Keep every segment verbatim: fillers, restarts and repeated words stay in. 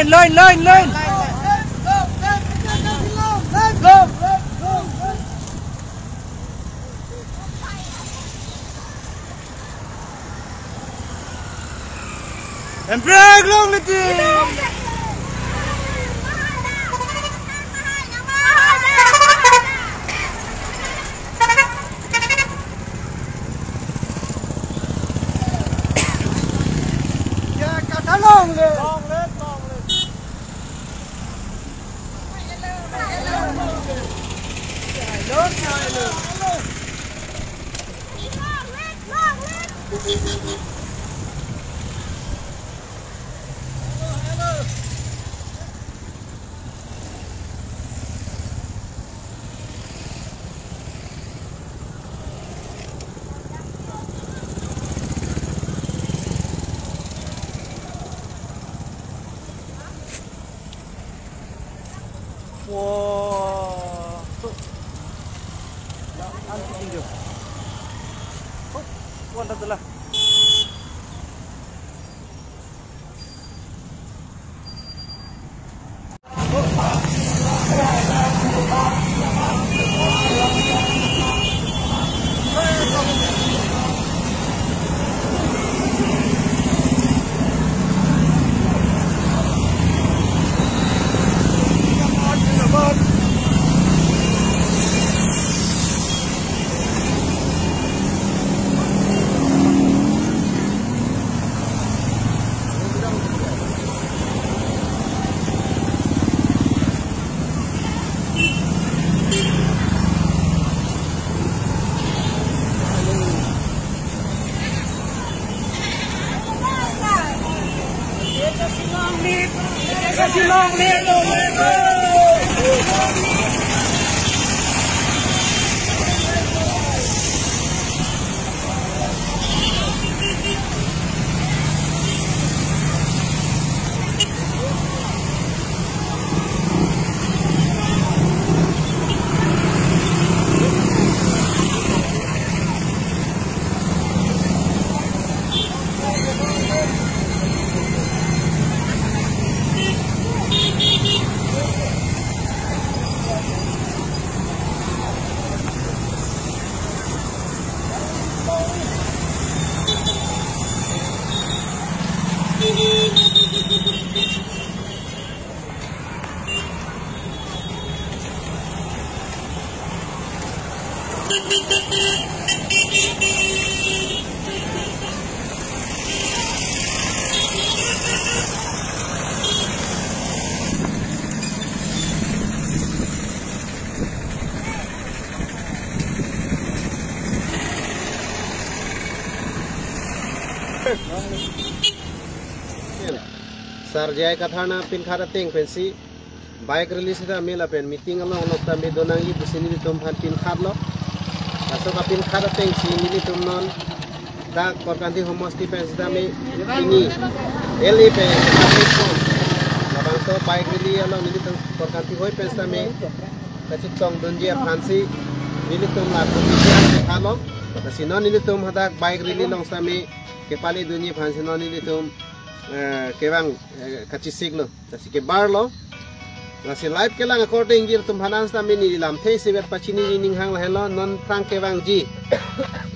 Line, line, line. Emprek long liti. Ya, kata long le. Long le, long le. Wah. Tuh. Ya, antik ini. Tuh, wah, dah, dah. Sar J I Kathar nangpinkhat ateng pensi bike rally sitame lapen meeting along along tame donangji pusi nelitum aphan pinkhatlo. Laso kapinkhat atengsi nelitum non dak Korkanthi homosti pen sitame pini L A pen labangso bike rally along nelitum Korkanthi hoi pen sitame kachetongdunji aphansi nelitum la committee an kehalo. Lasi non nelitum hadak bike rally along sitame kepaledunji aphansi non nelitum, eh, kevang, eh, kachesiklo. Lasi kebarlo. Lasi live kelang akorte ingjir atum aphan an sitame neli lamthe isivet pachini ning hang lahenlo, non aphrang kevangji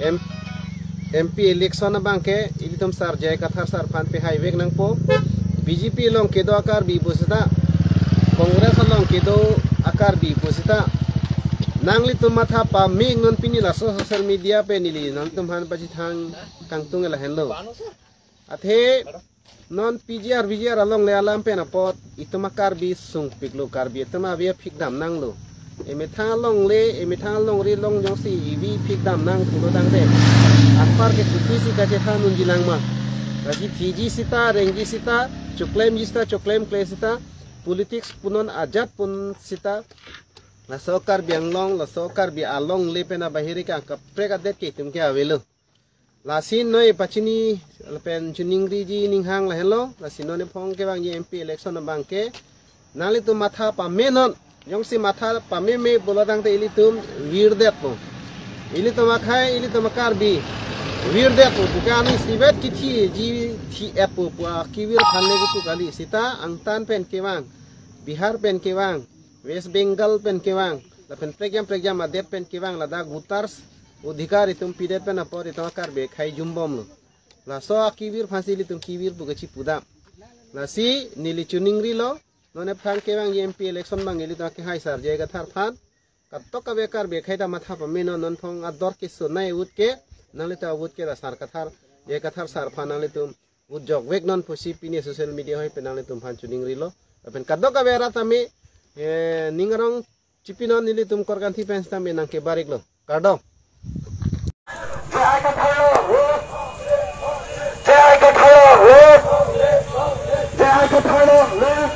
M-, M P election abangke ilitum Sar J I Kathar sar aphan pehai vek nangpo. B J P along kedo a-Karbi pusita, Congress along kedo a-Karbi pusita, nanglitum matha pame non pini laso social media pen neli nangtum aphan pachethang kangtung lahenlo. Athe non P G R, V G R alongle alam pen apot itum a-Karbi sungpiklo, Karbi atum ave aphikdam nanglo. Emethang alongle, emethang alongri along jongsi ivi phikdam nang pulo tangte, anpar ke kopisi kachethan unji lang ma? Lasi thiji sita, rengji sita, choklemji sita, choklemkle sita, politics punon ajat pun sita, laso Karbi Anglong, laso Karbi alongle pen abahiri ke angkaprek adet ke itum ke avelo. Lasi noi pachini lapen chiningriji ning hang lahenlo. Lasi non ephong kevangji M P election abangke nanglitum matha pame non. Jongsi matha pameme pulo tangte ilitum virdetpo. Ilitum akhei, ilitum a-Karbi Virdet pu kali, isivet kethiji thi-et pu pu akevir aphan le kepu kali. Seta angtan pen kevang, Bihar pen kevang, West Bengal pen kevang, lapen prekjam prekjam adet pen kevang, ladak voters odhikar itum pidet pen apot itum a-Karbi akhei jumbomlo. Laso akevir aphansi ilitum kevir pu kachipudam. Lasi neli choningrilo, non aphrang kevangji M P election abang ilitum akehai sar J I Kathar aphan. Kadokave Karbi akhei ta matha pame non, non thong ador kesonai vote ke, nanglitum vote ke ta sar Kathar, J I Kathar sar aphan nanglitum vote jokvek non pusi pini social media ahoi pen nanglitum aphan choningrilo. Lapen kadokave arat tame, eh, ning arong chipinon, nelitum Korkanthi pen sitame nangkebariklo. Kardom. J I Kathar vote. J I Kathar vote. J I Kathar vote.